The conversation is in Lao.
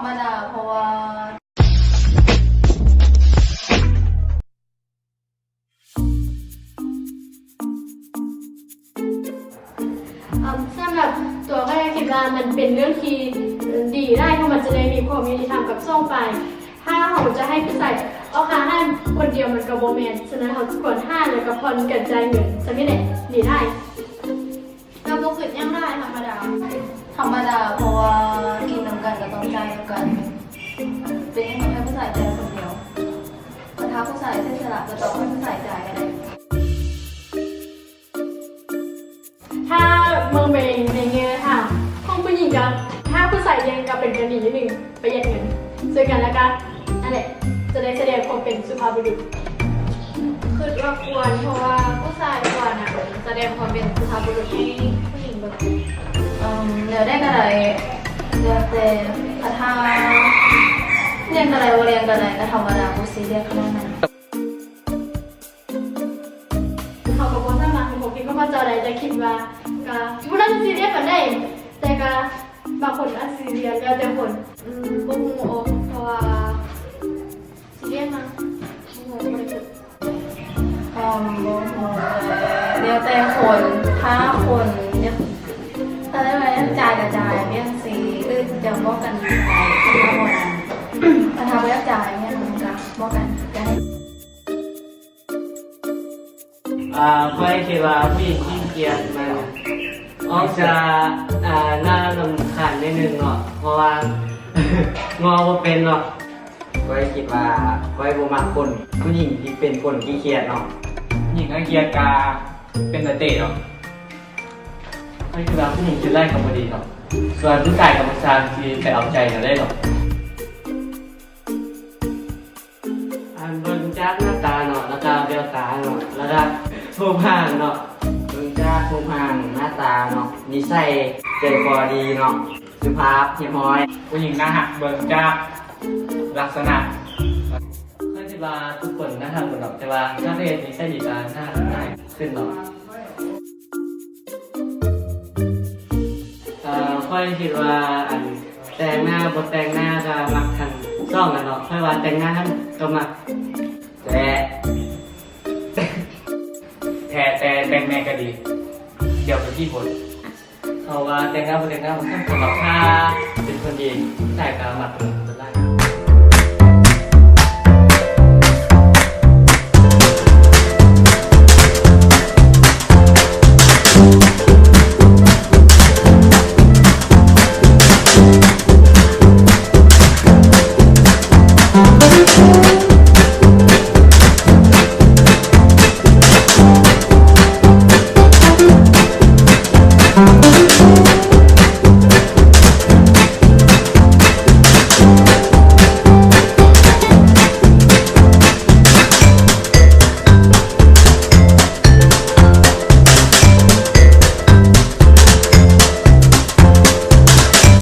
ມະດາ ເພາະວ່າ ເອີ່ມ ສຳລັບຕົວຂ້ອຍຄິດວ່າມັນເປັນເລື່ອງທີ່ດີຫຼາຍ ເພາະມັນຈະໄດ້ມີຄວາມຍຸຕິທຳກັບສອງຝ່າຍ. ຖ້າເຮົາຈະໃຫ້ຜູ້ຊາຍອອກຫາຮ້ານຄົນດຽວມັນກໍບໍ່ແມ່ນ, ສະນັ້ນເຮົາຄວນຫາແລ້ວກໍຜ່ອນກັນຈ່າຍເງິນ, ສ່ຳນີ້ແຫຼະ ດີຫຼາຍ. ກໍບໍ່ຄິດຫຍັງຫຼາຍ ທຳມະດາ. ທຳມະດາ ເພາະວ່າກິນນຳກັນກໍຕ້ອງຈ່າຍນຳກັນ. ເປັນຫຍັງຕ້ອງໃຫ້ຜູ້ຊາຍຈ່າຍຄົນດຽວ? ຄັນຖ້າຜູ້ຊາຍເສຍສະຫຼະ ກໍຕ້ອງໃຫ້ຜູ້ຊາຍຈ່າຍກໍໄດ້. ຖ້າເບິ່ງໄປໃນແງ່ທາງຂອງຜູ້ຍິງ ກໍຖ້າຜູ້ຊາຍລ້ຽງກໍເປັນການດີຢ່າງໜຶ່ງ. ປະຢັດເງິນ ຊ່ວຍກັນ ແລ້ວກະ ນັ້ນແຫຼະ ຈະໄດ້ສະແດງຄວາມເປັນສຸພາບບຸລຸດ. ຄິດວ່າຄວນ ເພາະວ່າຜູ້ຊາຍຄວນນະ ສະແດງຄວາມເປັນສຸພາບບຸລຸດໃຫ້ຜູ້ຍິງເບິ່ງ. ເອີ່ມ ແນວໃດກໍໄດ້ ແລ້ວແຕ່ ຄັນຖ້າລ້ຽງກໍໄດ້ ບໍ່ລ້ຽງກໍໄດ້ ກໍທຳມະດາ ບໍ່ຊີຣຽສຂະໜາດນັ້ນ. ເຮົາກໍບໍ່ສາມາດຮູ້ຄວາມຄິດຂອງເຂົາເຈົ້າໄດ້, ແຕ່ຄິດວ່າກໍບໍ່ໜ້າຊິຊີຣຽສປານໃດ, ແຕ່ກໍບາງຄົນອາດຊິຊີຣຽສ ແລ້ວແຕ່ຄົນ. ອືມ ບໍ່ຮູ້ ເພາະວ່າຊີຣຽສນະ ບໍ່ຮູ້ ບໍ່ໄດ້ຄິດ. ອືມ ບໍ່ຮູ້ ແລ້ວແຕ່ຄົນ. ຖ້າຄົນຢາກ ຖ້າໄດ້ວ່າຢາກຈ່າຍກໍຈ່າຍ ຈັ່ງຊີ້ ຫຼືຈະບອກກັນໄປ ຖ້າບໍ່ນັ້ນ ຖ້າບໍ່ຢາກຈ່າຍຫຍັງກໍບອກກັນກໍໄດ້. ອ່າ ຂ້ອຍຄິດວ່າຜູ້ຍິງຂີ້ກຽດມັນອອກຈະ ອ່າ ໜ້າລຳຄານໜ້ອຍໜຶ່ງເນາະ ເພາະວ່າງໍບໍ່ເປັນເນາະ. ຂ້ອຍຄິດວ່າຂ້ອຍບໍ່ມັກຄົນ ຜູ້ຍິງທີ່ເປັນຄົນຂີ້ກຽດເນາະ. ຜູ້ຍິງຂີ້ກຽດກະເປັນຕາເຕະເນາະ. ຂ້ອຍຄິດວ່າຜູ້ຍິງຄິດໄລ່ກໍບໍ່ດີເນາະ, ສ່ວນຜູ້ຊາຍກໍບໍ່ຊ່າງຊິໄປເອົາໃຈແນວໃດເນາະ. ອັນເບິ່ງຈາກໜ້າຕາເນາະ ແລ້ວກະແວວຕາເນາະ ແລ້ວກະຮູບຮ່າງເນາະ. ເບິ່ງຈາກຮູບຮ່າງ ໜ້າຕາເນາະ ນິໄສໃຈຄໍດີເນາະ ສຸພາບຮຽບຮ້ອຍ. ຜູ້ຍິງໜ້າຮັກເບິ່ງຈາກລັກສະນະ. ຂ້ອຍຄິດວ່າທຸກຄົນໜ້າຮັກເບິດເນາະ ແຕ່ວ່າຖ້າເຮັດນິໄສດີກໍໜ້າຮັກຫຼາຍຂຶ້ນເນາະ. ເອີ ຂ້ອຍຄິດວ່າ ອັນ ແຕ່ງໜ້າບໍ່ແຕ່ງໜ້າກໍມັກທັງສອງລະເນາະ. ຂ້ອຍວ່າແຕ່ງໜ້າຫັ້ນກໍມັກແທ້ ແທ້ແຕ່ແຕ່ງແດ່ກໍດີ ດຽວກໍຂີ້ຫົດ. ເຮົາວ່າແຕ່ງໜ້າບໍ່ແຕ່ງໜ້າມັນສຳຄັນດອກ ຖ້າເປັນຄົນດີ ຜູ້ຊາຍກໍມັກເບິ່ງ